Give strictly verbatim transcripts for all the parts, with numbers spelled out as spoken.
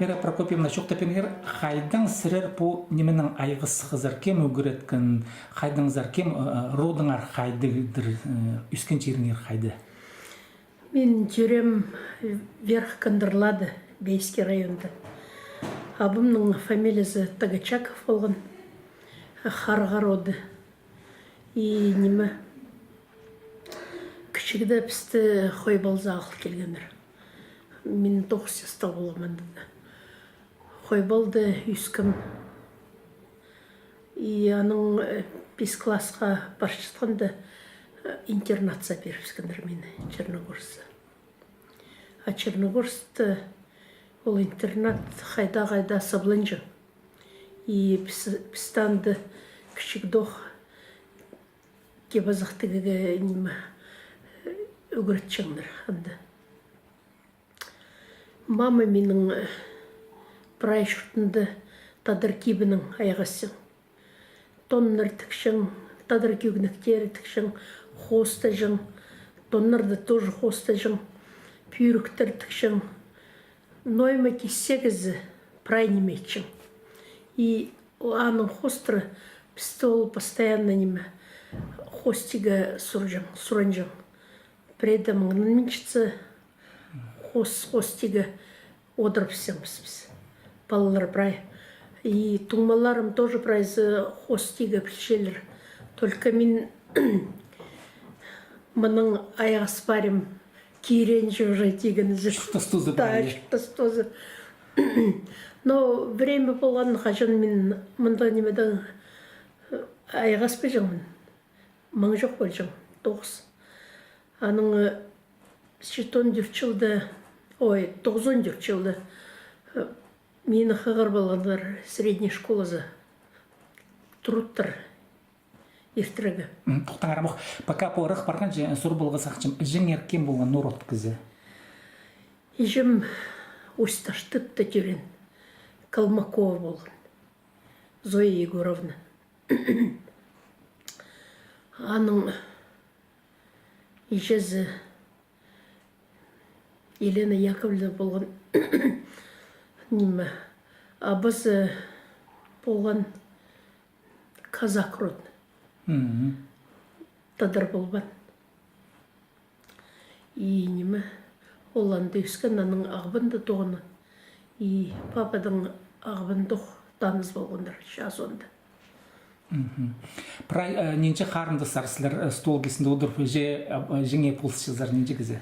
Вера Прокопьевна, чоохтап пиріңер, хайдаң сірер пу нименең айғасхазар, кем ӱгреткен, хайдағзар, кем, э, родыңар хайдағдыр, э, ӧскен чиріңер хайда? Мин тӧреем Верх Кандырлада, Бейский районда. Абамның фамилиязы Тогочаков полған, Харға роды. И ниме, кічігде пісті Хойбалзар ағыл килгеннер. Мин тоғыс частығ полғам анда. Хойбалда ӧскем. И анаң, э, пис классха парчатханда, э, интернатсар пирібіскеннер мині, Черногорсксар. А Черногорскта ол интернат хайда-хайда сабланҷаң. И піс, пісті анда кічігдең кип-азах тігерге, ниме, ӱгретчеңнер анда. Мама минің, э, прай чуртында тадар кибінең айғасчаң. Тоннар тікчең, тадар кӧгенектер тікчең, хоостаҷаң, тоннарны тоже хоостаҷаң, пӧріктер тікчең. Ноо ниме киссе кізі, прай ниме итчең. И аның хоостыра пісті ол постоянно ниме, хоостирға сурҷаң, суранҷаң. Пірее дее маңнанминчатса, хоос-, хоостирға одырыбысчаңмыс піс. Палалар прай. И туңмаларым тоже прайзы хоостирға пілчелер. Только мин мынаң айғас парим, киренҷі уже тиген. Чуртас тоозы. Да, прай. Чуртас тоозы. Но время полған, хаҷан мин мында нимедең, э, айғаспаҷаңмын. Маң чох полҷаң, тоғыс. Анаң, э, читон тӧрт чылда, ой, тоғызон тӧрт чылда, э, мині хығырып алғаннар средняя школазар. Труттар иртірерге. М, тохтаңар ам ох. Пока пу ырах парғанҷа, сур поларға сағынчам, іҷеңер кем полған, ноо род кізі? Іҷем Усть-Таштыпта тӧреен, Колмакова полған. Зоя Егоровна. Аның іҷезі Елена Яковлевна полған, ниме, абазы полған казак родный. Мгм. Тадар полбаан. И ниме, ол анда ӧскен, анаң Ағбанда тоғынған. И пападаң Ағбандох таныс полғаннар, чаа соонда. Мгм. Прай, э, нинҷе харындастар сірер, э, стол кистінде одырып, іҷе, э, іҷеңе полысчазар, нинҷе кізі?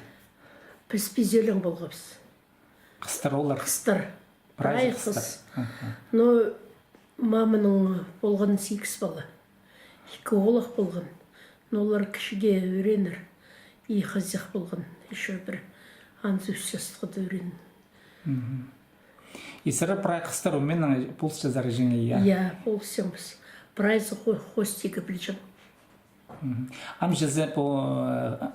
Піс пизелең полғабыс. Хыстар олар? Хыстар. Прай хыстар. Прай хыс. Аха. Но маманың полған сигіс пала. Ікі оолах полған. Но олар кічіге ӱренер. И хызых полған. Ещё пір. Анзы ӱс частығда ӱрен. Мгм. И сірер прай хыстар ӱменең полысчазар іҷеңе, я? Я, полысчаңмыс. Прайзы хо-, хоостирға пілҷең. Мгм. Ам чізе пу, э,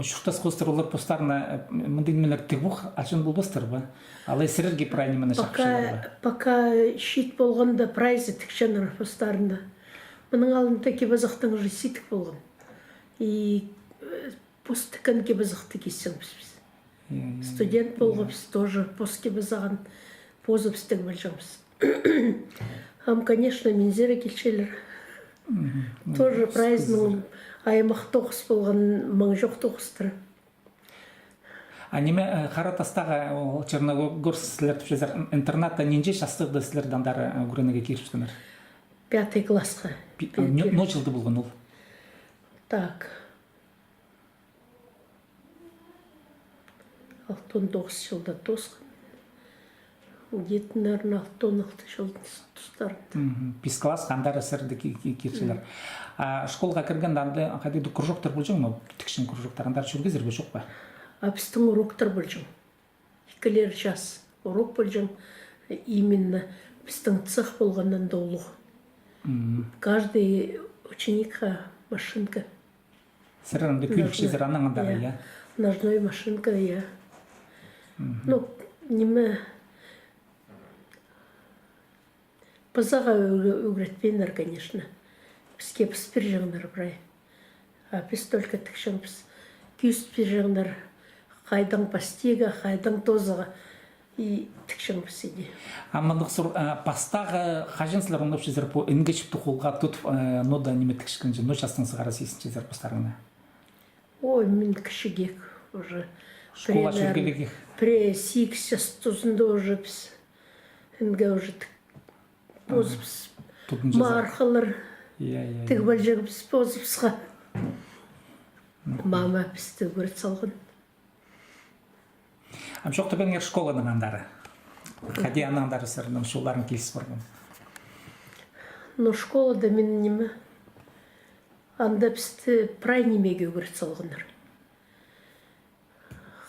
чуртас хоостар олар постарына, э, мындағ нимелер тігіп ох алҷаң полбастар ба? Алай сірерге прай нимені чахчалар ба? Пока, пока чиит полғанда прайзы тікчеңнер постарына. Мының алнында кип-азахтаң уже сидік полған. И, э, пос тіккен кип-азахты кисчеңміс піс. Я, я, я. Студент полғабыс, тоже пос кип-азағын позыбыс тігіп алҷаңмыс. Ам, конечно, минзере килчелер. Мгм. Тоже прайзының аймах тоғыс полған, маң чох тоғыстар. А ниме, э, Хара Тастағы, ол Черногорск сірер тіпчезер, ин-, интернатта нинҷе частығда сірерді андар, э, ӱгренерге кирібіскеннер? Пятый классха. Пи-, а, ноо, ноо чылда полған ол? Так. Алтон тоғыс чылда тоосхам. Где-то, наверное, алтон алты чылдың тустарында. Мгм. Пис класс андар сірерді ки-, ки-, кирчелер. Мгм. А школға кіргенде анда хайдағ-да кружоктар полҷаң ма? Тікчең кружоктар андар чӧргезер бе, чох па? А пістің уроктар полҷаң. Ікілер час урок полҷаң, именно пістің цех полған анда улуғ. Мгм. Каждый ученикха машинка. Сірер анда кӧнікчезер анаң андар, я? Ножной машинка, я. Мгм. Ну, ниме, пызыға ӱг-, ӱгретпееннер, конечно. Піске піс пирҷеңнер прай. А піс только тікчеңміс. Кӧзіт пирҷеңнер, хайдаң пастирға, хайдаң тоозарға. И тікчеңміс иди. А мындағ сур-, а, пастағы хаҷан сірер оңнапчазар пу иңгечіпті холға тудып, а, ноо даа ниме тікчеткенҷе, ноо частаң сығара сизінчезер постарыңны? Ой, мин кічігек уже. Школа чӧргелегек. Пірее сигіс час тузында уже піс. Иңге уже тік-, позыбыс. Тудынчазар. Мархалар. Я, я, я. Тігіп алҷаңмыс позыбысха. Мама пісті ӱгрет салған. Ам чоохтабаңар школаның андары. Хайди аның андары сірернің чолларың киліс парған? Ну, школада мин ниме, анда пісті прай нимеге ӱгрет салғаннар.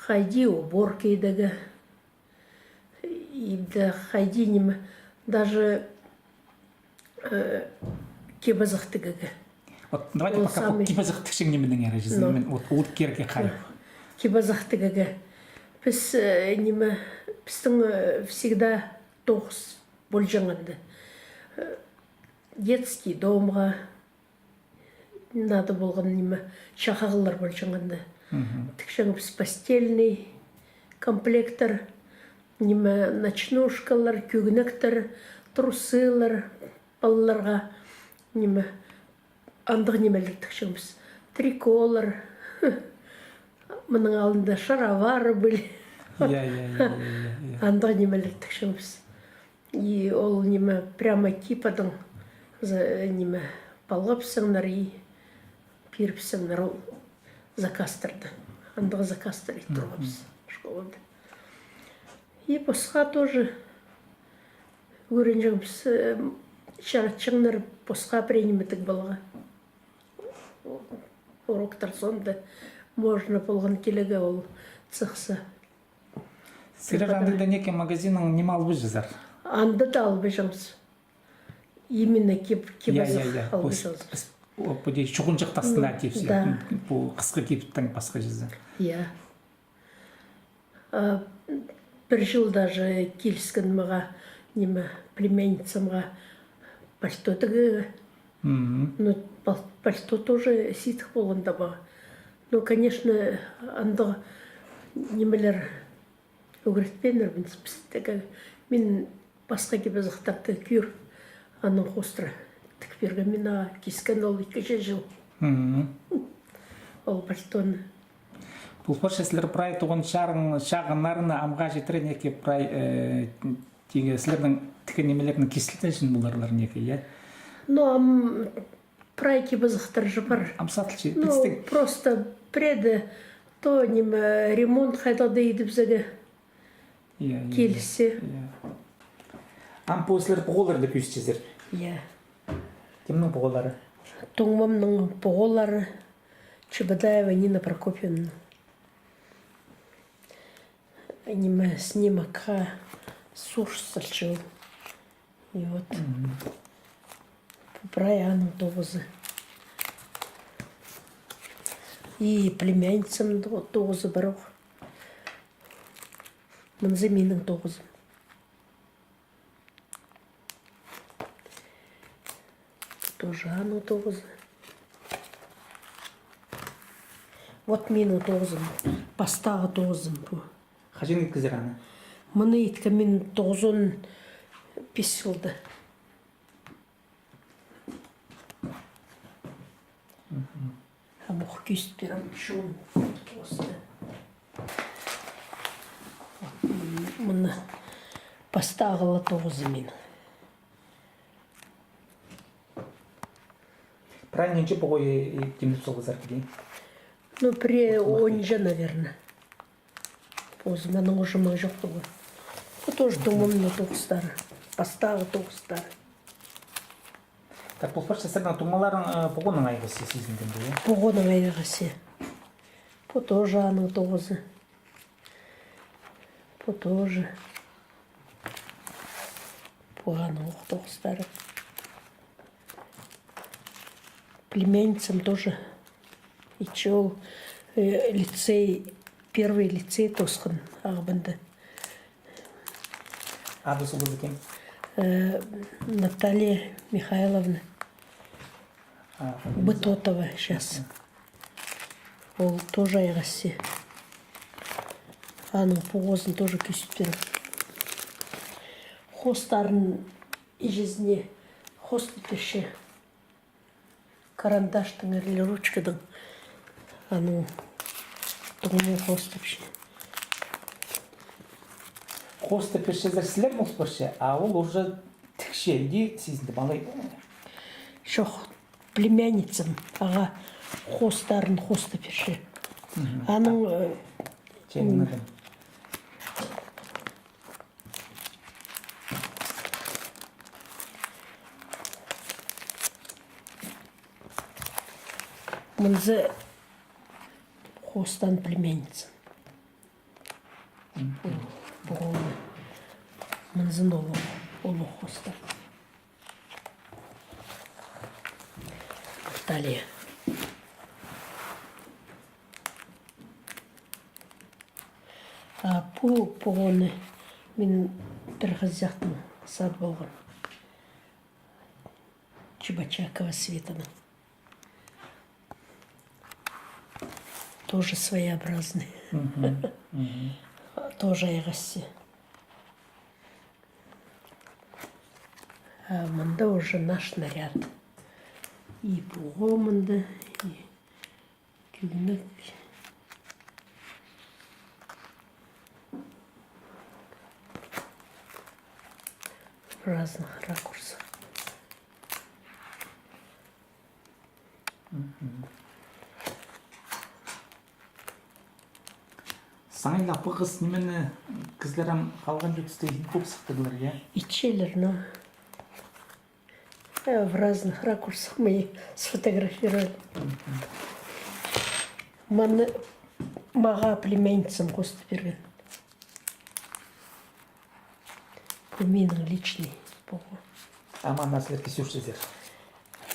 Хайди уборка идерге, и да хайди ниме, даже э, кип-азах тігерге. Вот давайте пока пу кип-азах тікчең нимедеңер чізе. Ну. Мин вот ол кирекке хайып. Кип-азах тігерге. Піс, э, ниме, пістің, э, всегда тоғыс полҷаң анда. Э, детский домға надо полған ниме, чахағлар полҷаң анда. Мгм. Тікчеңміс постельный комплектер, ниме, ночнушкалар, кӧгенектер, трусылар, палаларға, ниме, андағ нимелер тікчеңміс. Триколар. Мының алнында шаровары были. Я, я, я, я, я, я. Андағ нимелер тікчеңміс. И ол ниме, прямо кип-азахтаң за-, ниме, палғапсаңнар и пиріпсеңнер ол заказтарды. Андағ заказтар ит турғабыс школада. И посха тоже ӱгренҷеңміс, э, чаратчаңнар посха пірее ниме тігіп аларға. Уроктар соонда можно полған килерге ол цехса. Сірер андағ даа неке магазиннаң ниме албаҷазар? Анда даа албаҷаңмыс. Именно кип-, кип-азах албаҷаңмыс. Пу, пу дее чуғынҷах тастына типче. Да. Пу хысхы киптең пасха чізе. Я. А, пір чыл даже киліскен мағаа, ниме, племянницамға пальто тігерге. Мгм. Ну, пал-, пальто тоже сидік полған даа ба. Ну, конечно, андағ нимелер ӱгретпееннер мин пістегі. Мин пасха кип-азахтарды кӧр, анаң хоостыра тік пиргем мин, а кискен ол ікінҷі чыл. Мгм. Ол пальтоны. Пу парча сірер прай туған чарың, чағыннарны амға читіре неке прай, э, тигі сірернің тіккен нимелернің кистілтінҷең поларлар неке, я? Ну, ам прай кип-азахтар же пар. Ам сатылча, ну, пістің. Просто пірее то, ниме, ремонт хайдағ-да идібізерге. Я, я, килісче. Я. Ам пу сірер пуғаларды кӧзітчезер. Я. Кемнің пуғалары? Туңмамның пуғалары, Чебодаева Нина Прокопьевна. Ниме, снимокха сурс салча ол. И вот. Мгм. Пу прай аның тоғызы. И племянницамның то-, тоғызы пар ох. Мынзы минің тоғызым. Тоже аның тоғызы. Вот минің тоғызым. Пастағы тоғызым пу. Хаҷан иткезер аны? Мыны иткем мин тоғызон пис чылда. Мгм. Ам ох кӧзіт пирем чоон тоғызы. Мына пастағы ла тоғызы минің. Прай нинҷе пуға, э, тимнеп салғазар килген? Ну, пірее онҷа, наверное. Позы маның уже маңҷох полған. Пу тоже туңмамның тоғыстары. Пастағы тоғыстары. Так, пу парча сірернің туңмаларың, э, пуғаның айғазы сизінген бе, я? Пуғаның айғазы. Пу тоже аның тоғызы. Пу тоже. Пу аның ох тоғыстары. Племянницам тоже. Итче ол, э, лицей, первый лицей тоосхан Ағбанда. Ады-солазы кем? Э, Наталья Михайловна. А, фамилия? Бытотова сейчас. Мгм. Ол тоже айғасча. Аның пуғазын тоже кӧзіт пирем. Хоостарын иҷезіне хоостап пирче. Карандаштың или ручкадаң. Аның туңмы хоостапча. Хоостап пирчезер сірер полыс парча, а ол уже тікче, иди сизінді, малай. Чох, племянницам, ағаа хоостарын хоостап пирче. Мгм. Аның, э, Чайнадым. Мынзы хоостаан племянница. Мгм. Пу-, пу-, мынзын олох, олох хоостаан. Наталья. А пу погоны мин пір хызыахтаң садып алғам. Чебочакова Светаның. Тоже своеобразный. Мгм, мгм. Тоже айғасча. А мында уже наш наряд. И пуғо мында, и кӧгенек. В разных ракурсах. Мгм. Саңай ла пу хыс нимені кізілер ам халған чох тӱсте ит пол сыхтырлар, я? Итчелер, но, э, в разных ракурсах мы их сфотографировали. Мгм. Мыны мағаа племянницам хоостап пирген. Пу минің личный пуғо. Ам аны сірер кӧзірчезер?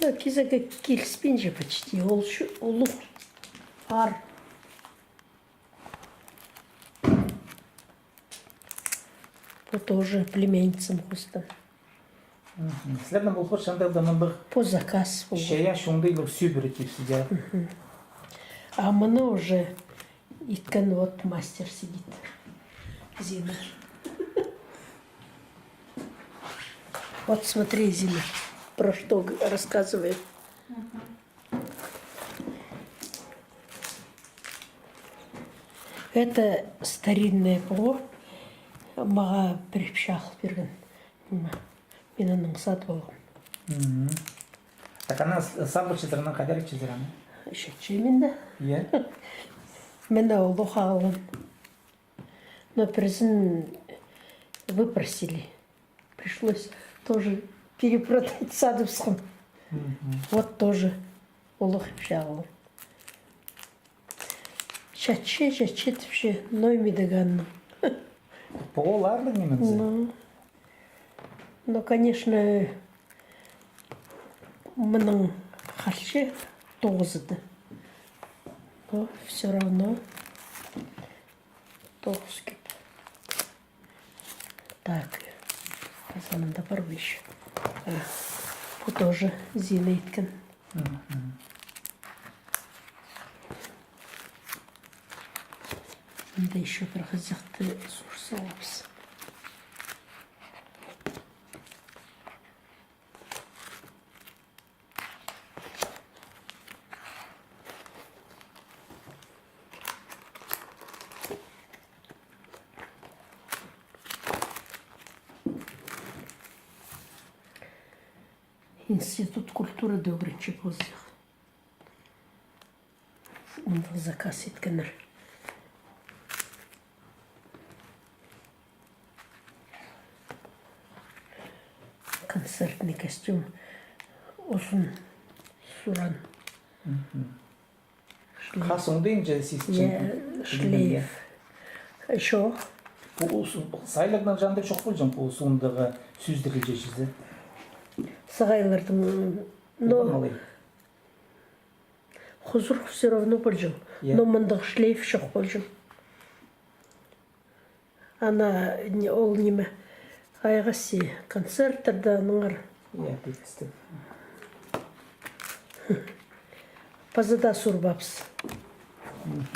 Ну, кӧзерге киліспинче почти. Ол чу-, улуғ аар. Пу тоже племянницам хоостаан. Мгм. Сірернің пол парча андағ даа мындағ. По заказ пол. Чайаачы оңдайлығ сӧбіре тирзе, я. Мгм. А мыны уже иткен вот мастер сидит. Зина. Вот смотри, Зина, про что г-, рассказывает. Мгм. Это старинное пуғо, мағаа пір ипчі ағыл пирген. Мин анаң садып алғам. Мгм. Так аны с-, садып алчазар, анаң хайдар итчезер аны? Чатчам мин дее. Е? Мин дее улуғ ағылғам. Но пірсін выпросили. Пришлось тоже перепродать, садыбысхам. Мгм. Вот тоже улуғ ипчі ағылғам. Чатча, чатча тіпче, но ниме дее аны. Пуғолар ла ниме зе? Ну, ну, конечно, мының халча тоғызы даа. Но всё равно тоғыс кӧп. Так, хазанында пар ба ещё? А, пу тоже Зина иткен. Мгм. Мында ещё пір хызыахты сур салабыс. Институт культурада ӱгренче позых. Мындағ заказ иткеннер. Концертный костюм. Узун суран. Мгм. Шлейф. Хас оңдайынҷа сисчең. Я, шлейф. Чох. Пу ус-, сайлығнаң чандыр чох полҷаң, пу суғындағы сӱздірілҷе чізе. Сағайларның, но. Хузур всё равно полҷаң. Я. Но мындағ шлейф чох полҷаң. Ана, не, ол ниме, хайғасча концерттерде аннаңар. Я, пілдістім. Паза даа сурбабыс. Мгм.